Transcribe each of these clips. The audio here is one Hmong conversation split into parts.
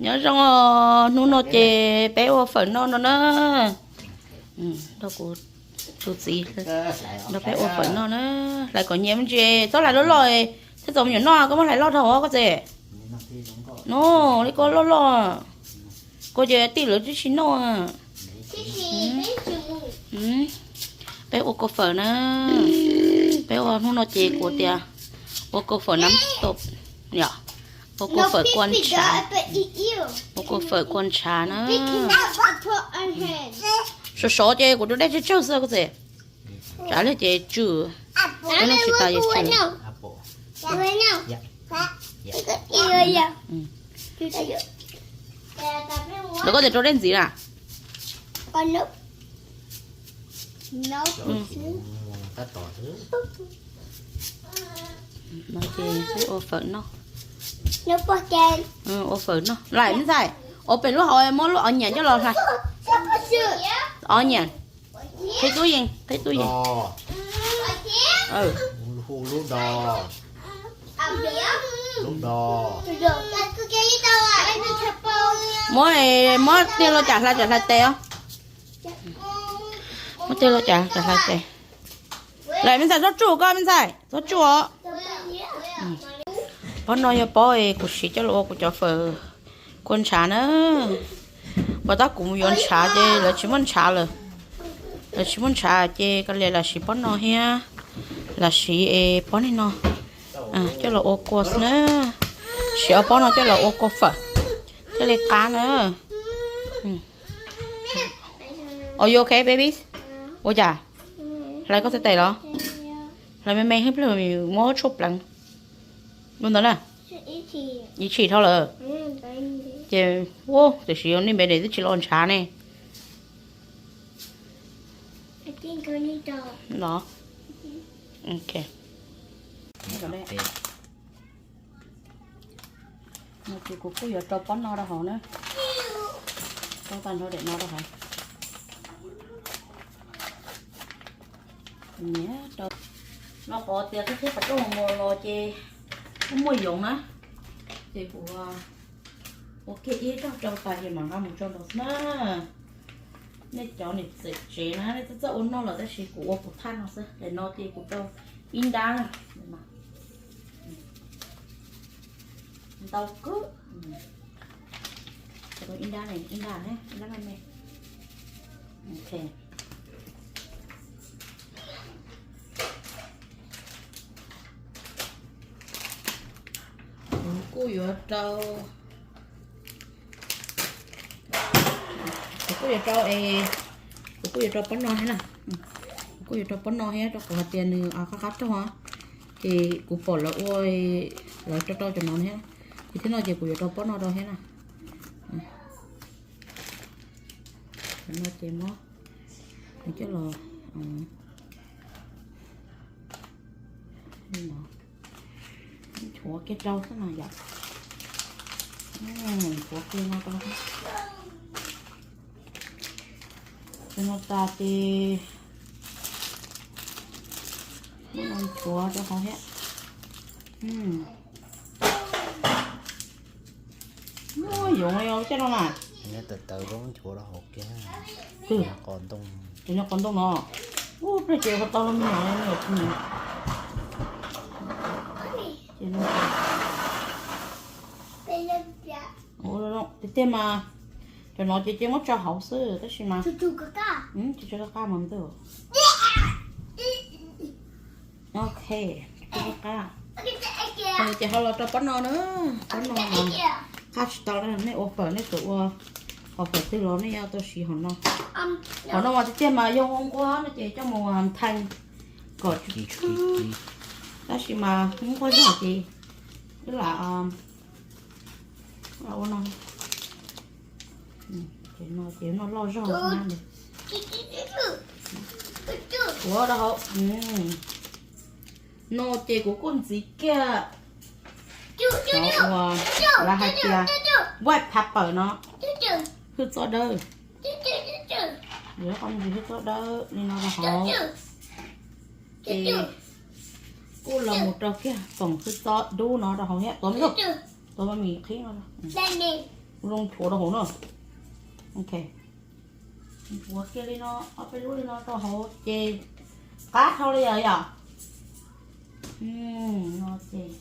Nyob zoo os, hnub no ces peb ua fawm noj no na. Nrog kuv tus txiv nrog peb ua fawm noj na. Hlais kom nyias me ntsis, txhob hlais loj loj, thiaj txaus me nyuam noj, koj muab hlais loj dhau os koj txiv. No, li koj loj loj, koj ces tij lawv twb tsis noj. Peb ua kua fawm na, peb ua hnub no ces kuv tias ua kua fawm nab tom, yom, ua kua fawm kua ntshav, ua kua fawm kua ntshav na. Sov sov ces kuv rau dej tsawg tsawg xwb koj txiv. Tsam li ces tsw, peb noj tsis tas ces tsw. Lawv koj tias rau dej ntxiv na. No ces peb ua fawm noj. Ua fawm noj lawm me ntxhais, ua pem lub hauv muab lub onion coj los hlais. Onion, qhib tub yees, qhib tub yees. Muab, muab tiag los cas hlais, cas hlais tes os. Muab tiag los cas cas hlais tes. Lawm me ntxhais, txhob tsuj koj me ntxhais, txhob tsuj os. Pob no yog pob kuv siv coj los ua kuv cov fawm kua ntshav na. Puas tab kuv mus yuav ntshav ces lawv tsis muaj ntshav lawm. Lawv tsis muaj ntshav ces koj li lam siv pob no thiab, lam siv es pob no coj los ua kua xwb na. Siv ob pob no coj los ua kua fawm thiaj li qab na. Are you okay, baby? Ua cas? Hlais koj txhais tes los? Hlais me me xwb, plig muab tshuaj pleev. Ua ntawd na. Ib tshim dhau lawm. Ces, tiam sis nej npe ne twb tsis los ntshav ne. Los. Ok. No ces kuv kuj yuav rau pob no rau hauv na. Rau tag nrho daim no rau hauv. Nyiam rau. No qhov tias tib thib qhov rooj mus los ces kuj muaj yoov na. Ces kuv ua kiag ib zaug rau tas ces mam nqa mus tso nraud xwb na. Nej cov niam tsev na, nej txawj txawj ua noj lawm tab sis kuv ua kuv thaj no xwb. Daim no ces kuv rau ib nrab na. Ntau kawg. Ib nrab ne, ib nrab ne, ib nrab me me. Ok. Kuv kuj yuav rau, kuv kuj yuav rau, kuv kuj yuav rau pob no thiab na. Kuv kuj yuav rau pob no thiab rau qhov hais tias nws qab qab raug, ces kuv pom lawv ua, lawv rau rau cov no thiab. Ces thiab no ces kuv yuav rau pob no rau thiab na. No ces muab coj los nchuav kiag rau xwb na yom. Nchuav kiag no rau. Ces no tas ces muab no nchuav rau hauv thiab. Muaj yoov li os tej no na. Nyob tawv tawv zoo nchuav rau hauv kiag. Qos ntoo. Ces nyob qos ntoo no. Ub, peb ces ho tau los me nyuam li me nyuam. Ces no. Tiag tiag mas, cov no ces ces muab tso hauv xwb tab sis mas tsis tso qab qab mas twb. Ok, tsis tso qab. Ces ho los rau pob no na, pob no mas qab tsis tau, nej ua fawm nej tsuas ua, hauv fawm twg los nej yuav tau siv hauv no. Hauv no mas tiag tiag mas yog nquab no ces coj mus nthee kom tsis tshwb, tab sis mas nquab zog ces wb lam ua no. Ces no ces no loj zog na. Ua rau hauv. No ces kuv kuj ntxiv kiag cov uas lawv hais tias white pepper no, hwj txob dawb. Yuav qhov me ntsis hwj txob dawb li no rau hauv. Ces kuj los mus rau kiag toom hwj txob dub no rau hauv thiab tuav me ntsis. Tus ma mis qhib no, zoo nchuav rau hauv no. Ok, nchuav kiag li no, ob peb lub li no rau hauv ces qab dhau li yom. No ces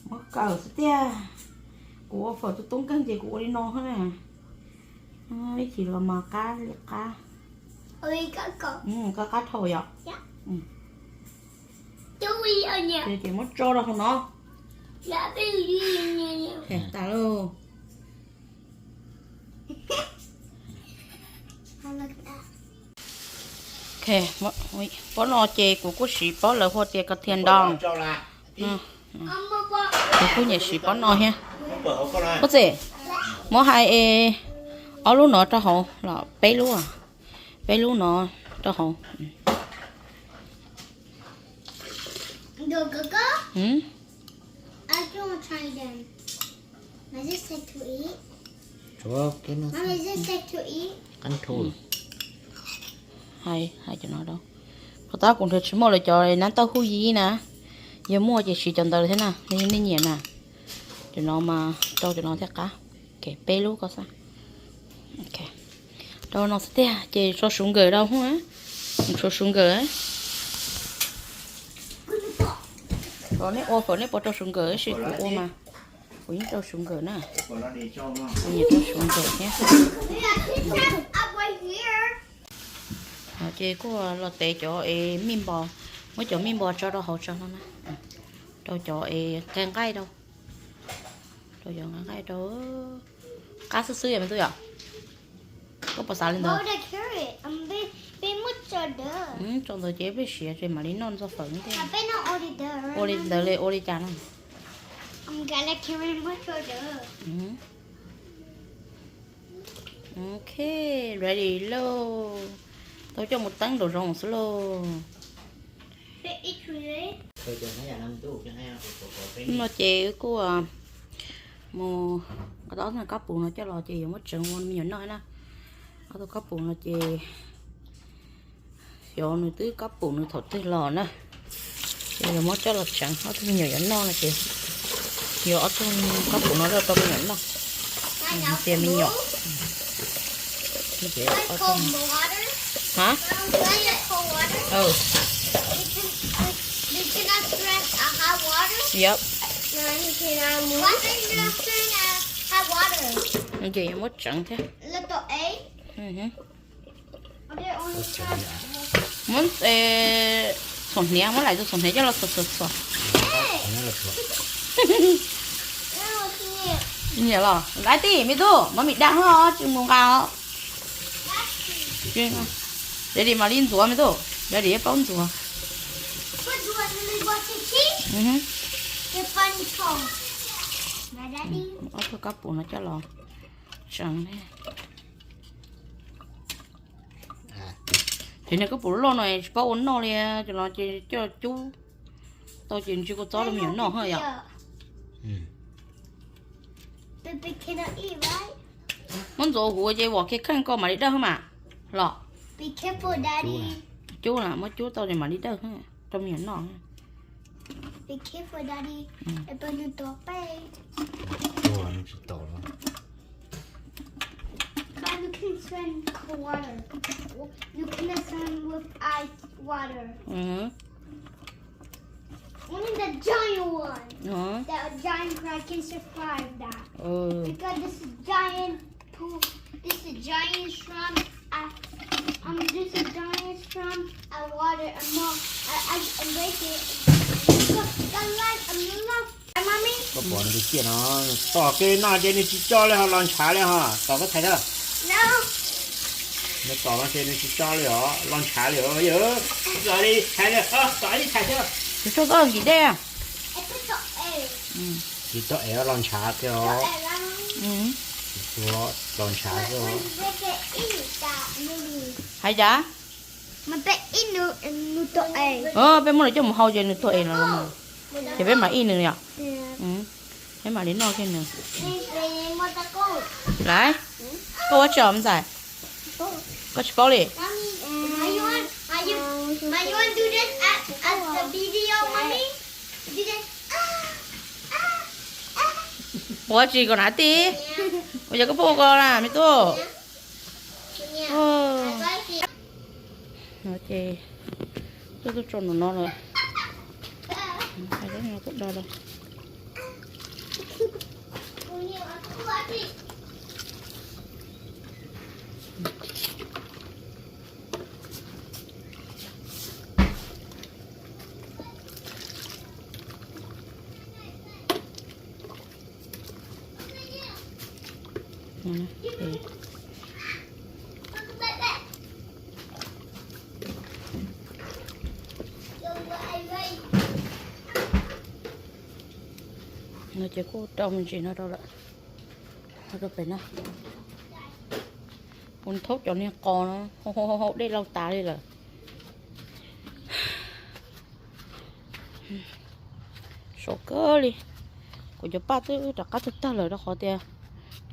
muab kaw xwb tiag. Kuv ua fawm tub tub nkeeg ces kuv ua li no xwb na. Ib chim los mas qab li qab. Qab qab dhau yom. Ces muab tso rau hauv no. Tas lauj. Pob no ces kuv kuj siv pob lawv hu tias koj thiaj nto. Kuv kuj nyiam siv pob no thiab. Ub txiv, muab hais es ob lub no rau hauv los peb lub, peb lub no rau hauv. Hais, hais cov no rau. Qhov tab kuv nrhiav tsis muaj lawv cov nab tauj huj yib na. Yog muaj ces siv cov ntawd thiab na, nej nyiam na. Cov no mas rau cov no thiaj qab. Peb lub ko xwb. Rau no xwb tiag ces tso sugar rau hub. Tso sugar. Kom nej ua kom nej puas rau sugar ib si, kuv ua mas kuv yeej rau sugar na. Kuv nyiam rau sugar thiab. Ces kuj los tev cov es mij npos, muab cov mij npos tso rau hauv tso no na. Rau cov es nqaij nqaij rau, rau cov nqaij nqaij rau. Qab xwb xwb yom me tub yom. Koj puas xav li ntawd? Tso ntawd ces peb siav ces mam li noj ntxuag fawm thiab. Ua li ntawd li ua li cas no? Ok, ready lauj. Tau coj mus teeb nraum zoov xwb lauj. No ces wb kuj mus, ob tug kab pum no coj los ces yuav muab tseev ua me nyuam noj na. Ob tug kab pum no ces xyov nws twb kab pum nws thaum twg los na. Ces yuav muab coj los tseev, ob tug me nyuam yuav noj no ces yuav ob tug kab pum no rau me nyuam noj. Tias me nyuam. Ha? Yep. Ces yuav muab tseev thiab. Muab txhuam hniav, muab laim tus txhuam hniav coj los txhuam txhuam txhuam. Nyiam los laiv tij me tub, mov mis dag no tsis mus nqa os. Ready mam li ntxuav me tub, ready paub ntxuav. Ob tug kab pum no coj los tseev. Ces niag kab pum loj no tsis paub ua noj li, ces no ces coj cub tau ces ntsw kua txob rau me nyuam noj yom. Muab ntxuav huv ces vom kiag kheej koj mam li dawj mas los. Cub na, muab cub tau ces mam li dawj rau me nyuam noj. Only the giant one. That giant crab can survive that. Because this is giant pool. This is giant shrimp. I, um, this is giant shrimp. I water. I'm not. I, I, I break it. Look, the light. I'm not. Mommy. Koj pom nws ciaj no, tom koj noj ces nws tsis tso li ho los ntshav li ho, tom koj thaiv thiab. Nws tom no ces nws tsis tso li os, los ntshav li os. Tom li thaiv li, tom li thaiv thiab. Tsis tso txoj nkim dej. Tsis tso es los ntshav thiab os. Tsis tso los ntshav thiab os. Hais cas? Peb muab nws coj mus hau ces nws tuag es no los, ces peb mam ib nws yom. Peb mam li noj kiag nws. Laiv, koj ua tsi os me ntxhais? Koj tsis paub li. Ua tsis kom nav ti. Ua yog koj phooj ko na me tub. No ces tuaj tuaj tso no no lawm. Tuaj do lawm. No ces kuj rau me ntsis no rau lawm. Rau pem no. Kuv thaub cov niag qos no, hau hau dej lauj tas li lawm. Sov kawg li. Kuv cov paj twb rov qab tawg tag lawm rau qhov tias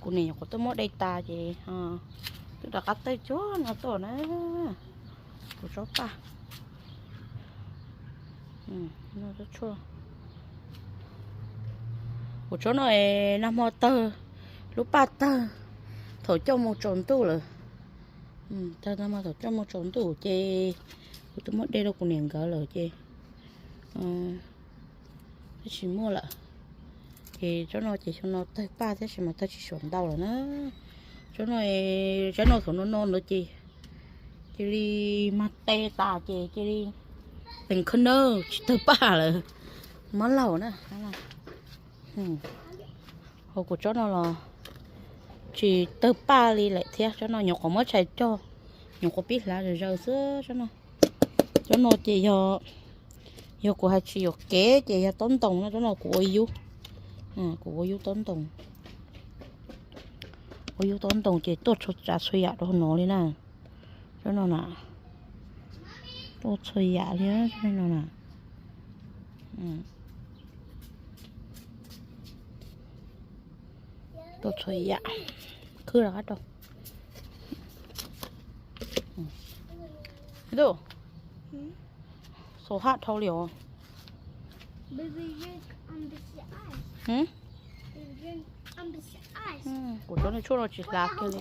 kuv niam nyuam qhuav tuaj muab de tas ces twb rov qab tawg cuag no tuaj na. Kuv tsob paj, kuv tsob no es nag hmo tawg, lub paj tawg thaum coj mus tsaus ntuj lawm. Tawg nag hmo thaum coj mus tsaus ntuj ces kuv twb muab de rau kuv niam nkawd lawm ces twb tsis muaj lawm. Ces tsob no ces xyoo no tawg paj tab sis mas tawg tsis suav ntau lawm na. Tsob no, tsob no thaum no no ntawd ces cia li mag tes tas ces cia li teem khawb nawb tsis tawg paj lawm. Mob laug na. Hos kuv tsob no los tsis tawg paj li lawm thiab, tsob no nyuam qhuav muab tshais cog, nyuam qhuav pib hlav zom zaws xwb tsob no. Tsob no ces yog, yog kuv hais tsis yuam kev ces yog taub ntoos no, tsob no kuv ua yub, kuv ua yub taub ntoos, ua yub taub ntoos ces tuaj txhua tsav txhua yam rau no li na. Tsob no na, tuaj txhua yam li no na. Tuaj txhua yam, khwb rov qab rau. Tus, so hot dhau li os. Kuv cov niag tshuaj no tsis hlav kiag li.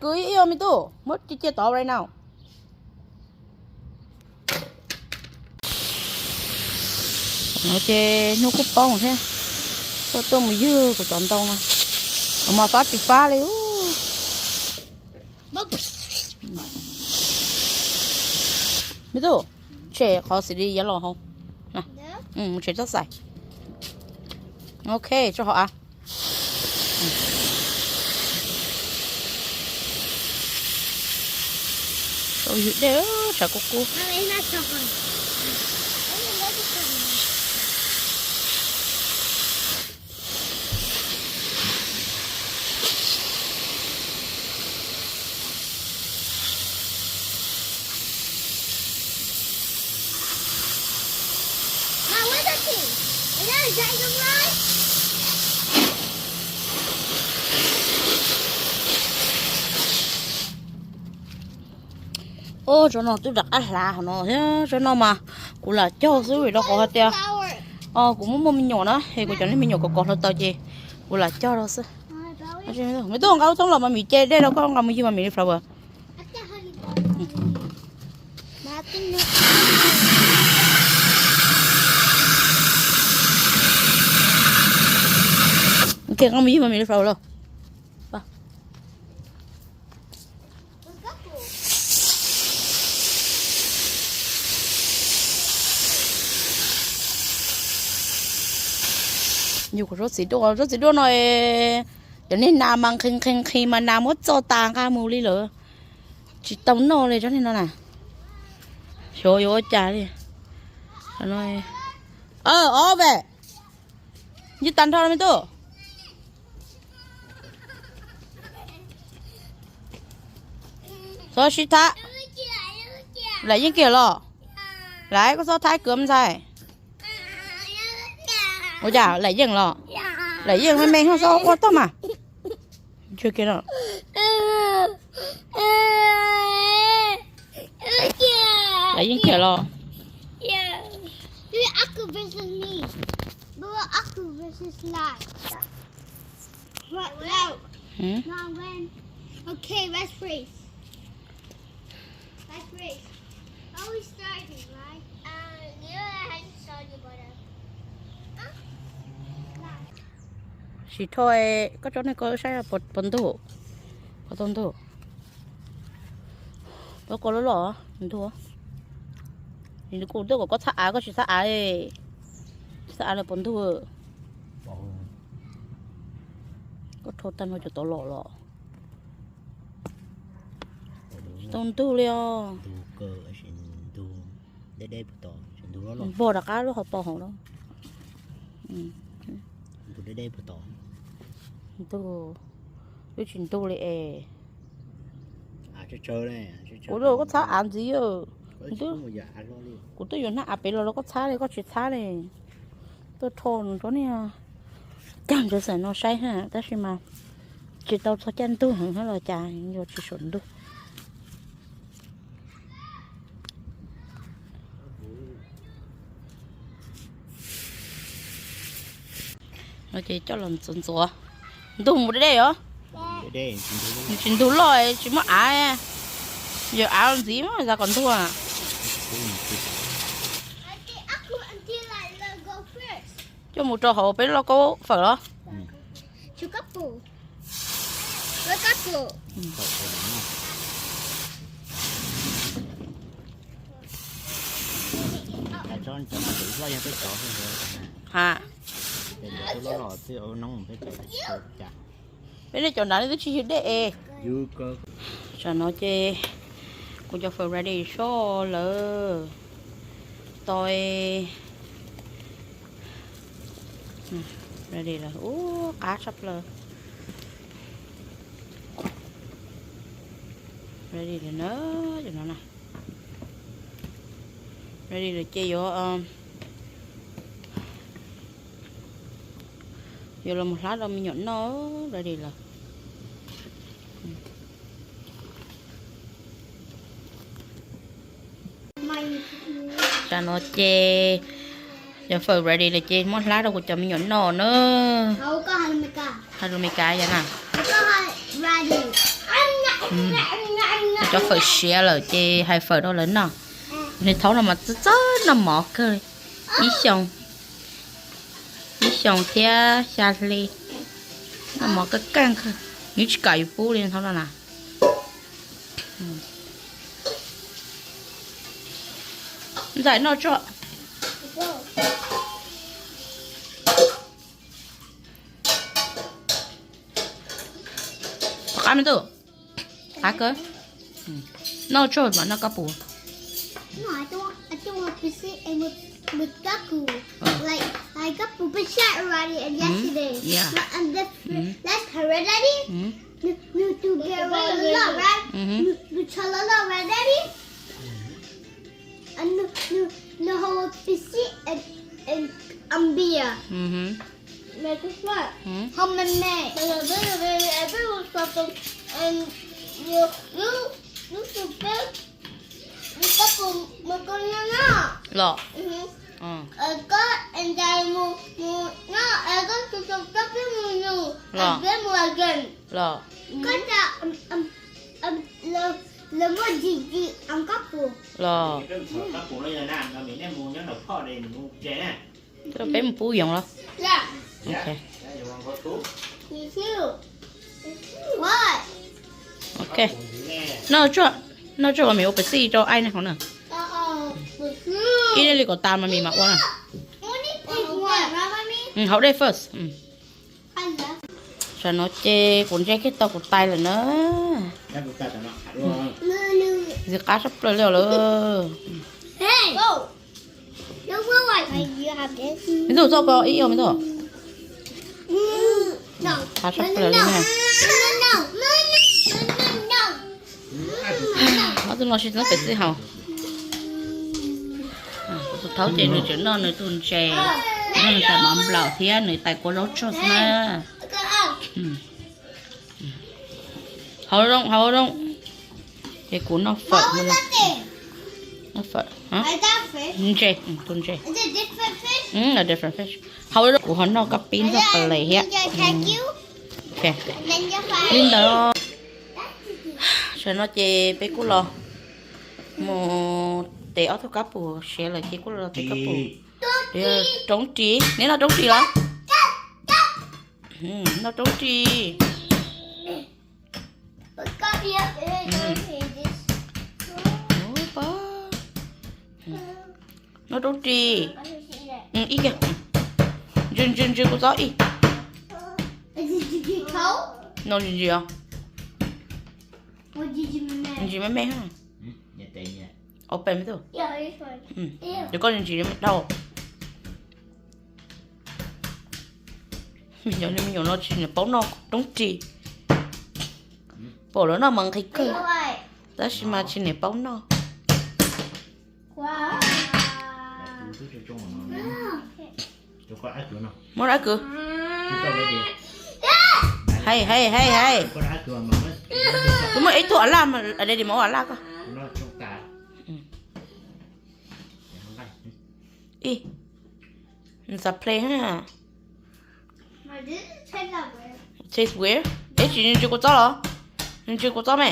Kwv ib me tub, muab cia cia tod right now. No ces hnub kuj poob thiab, tuaj tuaj mus ywg kuv cov ntoo no, kuv mas fab tsis fab li. Me tub, tshem qhov xim li yav los hauv. Mus tshem txoj xaim. Ok, tso hauv av. Tau ywg dej tshav kub kub. Ub, tsob no twb rov qab hlav hauv no thiab. Tsob no mas kuv lam cog xwb vim rau qhov hais tias kuv muaj muaj me nyuam na, es kuv cov niag me nyuam kom kov hluav taws ces kuv lam cog rau xwb. Me tub, nqa lub thoob los mas Mim ce dej rau koj, nqa mus ywg mas Mim li flower. Ok, nqa mus ywg mas Mim li flower los. Yus kuv tsob txiv duaj, tsob txiv duaj no cov niag nas mas nqhis nqhis nqhis mas nas muab txo tas nqa mus li lawm. Tsis tau noj li tsob niag no na. Xyov yuav ua cas li. Ob ve, ncig tag nrho me tub. Txhob sib thab. Lam yeej kiag los. Laiv, koj txhob thab kwv me ntxhais. Ua cas lam yeej los? Lam yeej me me ho txhob quaj tag mas. Lam yeej kiag los. Tus, Aku versus me. Bro, Aku versus life. What? No. Hmm? No, when? Okay, let's race. Let's race. Are we starting, right? Uh, you have to start your brother. Huh? Sim rho koj tso nej koj saib puas ntug, puas tau ntug. Lub koj loj loj ntug. Kuv twb kom koj txhab av koj tsis txhab av, tsis txhab av los puas ntug. Koj rho tag no cov tod los los tsis tau ntug li os. Npog rov qab lub hauv paus hauv lawm. Ntug, twb tsis ntug li es. Kuv, koj txhab av ntxiv. Kuv twb yuav hnab av pem los los koj txhab li, koj tsis txhab li. Tuaj rho nws rau nej cag ntawd xam no saib ha, tab sis mas tsis tau txog caij ntug heev los cas yuav tsis saum ntug. No ces coj los ntxuav ntxuav. Ntug mus deb deb os. Tsis ntug loj tsis muaj av. Yog av ntxiv mas xav kom ntug. Coj mus rau hauv peb lub lauj kaub fawm los. Ha, peb nej cov nrad nej twb tsis yug dej es. Tam no ces kuv cov fawm ready soj lawm. Tau, ready lawm, ub qab tshaj plaws. Ready lawm na, cov no na. Ready lawm ces yuav, yuav los mus hlab rau me nyuam noj. Ready lawm. Tam no ces cov fawm ready lawm ces muab hlab rau kuv cov me nyuam noj na. Hais lus Meskas yog na. Cov fawm siav lawm ces hais fawm rau lawv noj. Niag thaub no mas txawj txawj noj mov kawg li. Ib xyoo, ib xyoo thiab xya hli, noj mov kaj kaj kawg. Nws tsis kam yus pub li thaub no na. Ntxawm noj tso. Qab me tub, qab kawg. Noj tsuag mas noj kab pus. Los. Los. Los. Peb mus pub yoov los. Ok. Noj tsuag, noj tsuag mas mis ua pes xij rau aib ne hov na. Ib li kom tas mas mis mam ua na. Haus dej first. Tam no ces kuv ntse kiag tau kuv tais lawm na. Ntxim qab sab plaws li os lawm. Me tub, txoj ko ib o me tub. Qab sab plaws li na. Ob tug no tsis txawj pem txij haus. Kuv tus thaub ces nws tseem noj nws tus ntses, noj nws tais mov nplaum thiab nws tais kua zaub tsuag xwb na. Haus zoo, haus zoo. Ces kuv noj fawm, noj fawm, ntses, tus ntses. Different fish. Haus zoo, kuv ho noj kab pib ntxog pes les thiab. Li ntawd, tam no ces peb kuj los mus tev ob tug kab pus siav lawm ces kuj los tev kab pus. Roob ris, neb noj roob ris los? Noj roob ris. Noj roob ris. Ib kiag. Ntsws ntsws ntsws kuv txob ib. Noj ntsis ntsis os. Ntsis me me. Open me too. Ces koj ntsis ntsis dhau. Me nyuam, me nyuam no tsis niam paub noj roob ris. Pom lawv noj mas nqhis kawg, tab sis mas tsis niam paub noj. Muab dab kwv. Hais hais hais hais. Kuv muaj ib tug a laj, a laj koj. Ib, nws xav play ha. Taste weird. Eb, tsis ntsws kua txob los? Ntsws kua txob me.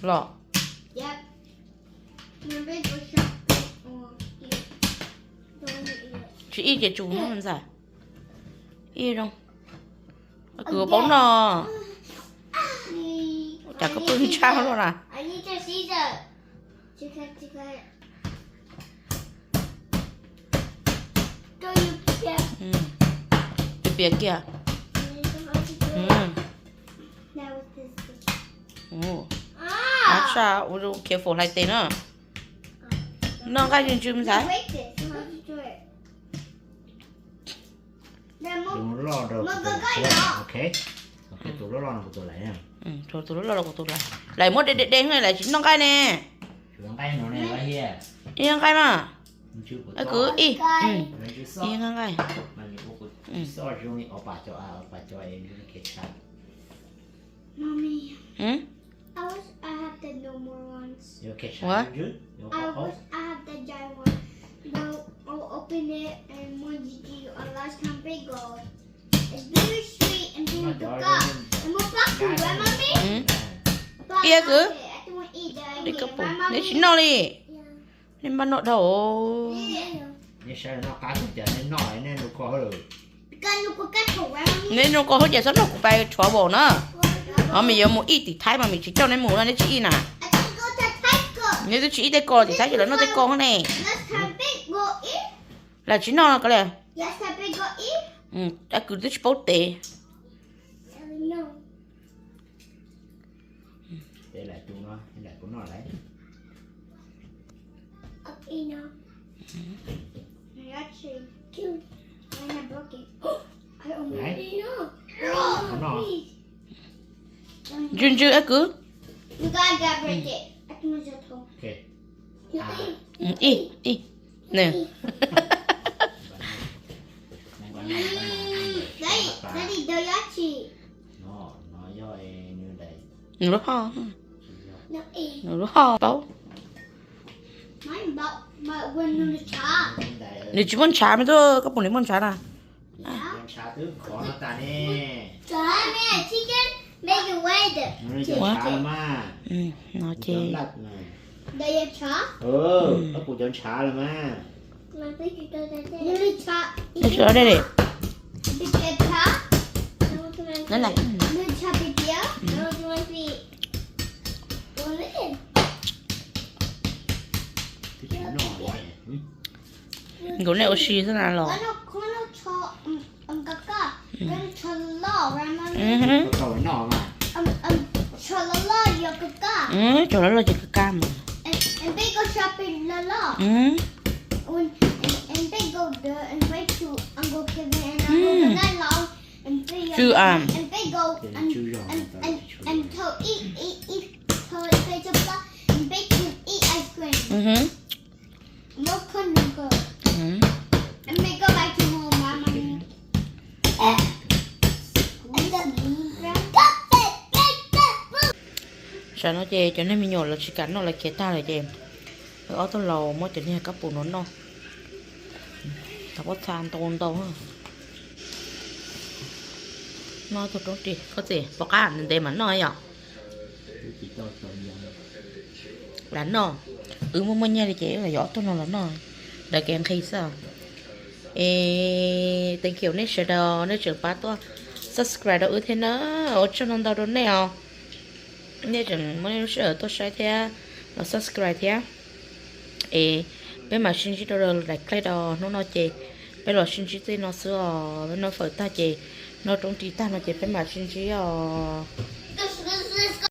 Los. Tsis ib ces tsum ntxhais. Ib zoo. Kwv paub noj. Cas koj pw ntshab luaj na. Tus piam kiag. Ab tsa, ua zoo careful hlais tes na. Noj nqaij ntsws ntxhais. Tus loj loj no kuv tus lais. Lais muab de de de, lais tsis noj nqaij ne. Ib nqaij mas. Kwv ib. Ib nqaij. What? Iab kwv, neb tsis noj li. Neb npaj noj dhau. Neb noj koj hauv ces txhob nrog kuv pais tshuav vaum na. Ho mis yuav mus ib tim Thaib mas mis tsis coj neb mus no neb tsis ib na. Neb twb tsis ib tej ko tim Thaib ces lawv noj tej ko ne. Lawv tsis noj ko li. Dab kwv twb tsis paub tev. Ntsws ntsws dab kwv. Ib, ib, nws. Nws lub hoj, nws lub hoj paub. Nws tsis muaj ntshav me tub, koj puas nws muaj ntshav na? No ces. Nkawd nej ua si xwb na los. Tso loj loj ces kawg kaj mas. Tsw a. No ces cov niag me nyuam lawv tsis kam noj, lawv khiav tag lawm ces ob tug laus muab cov niag kab pus no noj. Thav pob txha ntau ntau. Noj tug roob ris, koj txiv pom qab ntev ntev mas noj yom. Lam noj, wb muaj muaj nyiaj li ces wb los yuav ob tug no los noj, daws kev nqhis xwb. Es thank you nej sawv daws nej tseem pab tuaj subscribe rau wb thiab na, ua tsaug ntau ntau rau nej os. Nej tseem muab nej lub sij hawm tuaj saib thiab los subscribe thiab. Es peb mam sib ntsib rau daim clip rau hnub no ces peb los sib ntsib txij no xwb os, peb noj fawm tag ces noj roob ris tag no ces peb mam sib ntsib os.